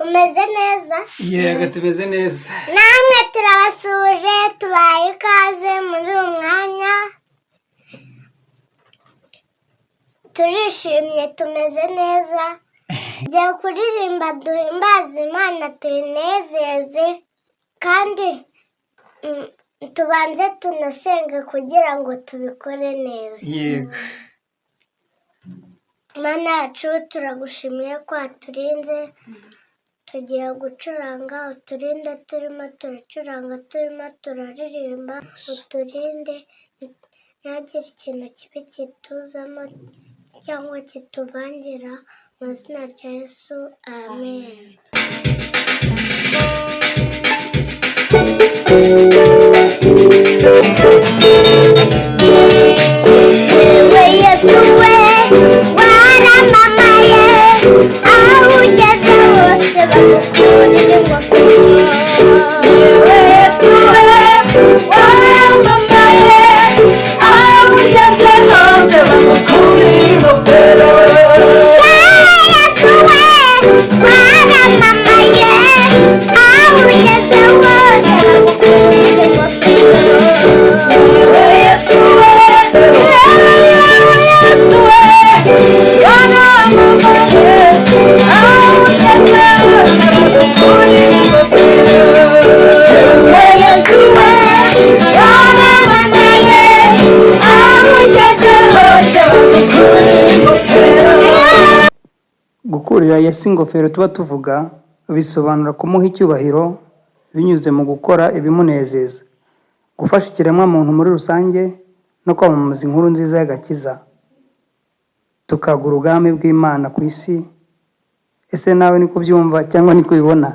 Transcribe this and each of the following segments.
Umeze neza? Yego, tumeze neza. Namwe turabasuhuje, tubaye ikaze muri uyu mwanya. Turishimye, tumeze neza. Tugiye kuririmba duhimbaze Imana, tuyinezeze, kandi tubanze tunasenge kugira ngo tubikore neza. Yego. Mana yacu, turagushimiye ko waturinze. Tugiye gucuranga, uturinde turimo turacuranga, turimo turaririmba, uturinde ntihagire ikintu kibi kituzamo cyangwa kituvangira, mu izina rya Yesu, amen. Yewe Yesu we, waramamaye, aho ugeze hose bagukurira ingofero. Yewe Yesu we, waramamaye, aho ugeze hose bagukurira ingofero. Yewe Yesu we, waramamaye, aho ugeze hose bagukurira ingofero. Yewe Yesu we, yewe Yesu we, waramamaye, aho ugeze hose bagukurira ingofero. Yewe Yesu we, waramamaye, aho ugeze hose bagukurira ingofero. Gukurira Yesu ingofero tuba tuvuga bisobanura kumuha icyubahiro binyuze mu gukora ibimunezeza, gufasha ikiremwamuntu muri rusange no kwamamaza inkuru nziza y'agakiza, tukagura ubwami bw'Imana ku isi. Ese nawe niko ubyumva cyangwa niko ubibona?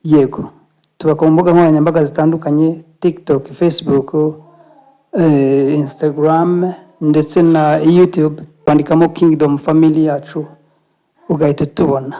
Yego, tuba ku mbuga nkoranyambaga zitandukanye: TikTok, Facebook, Instagram ndetse na YouTube. Wandikamo Kingdom Family yacu ugahita utubona.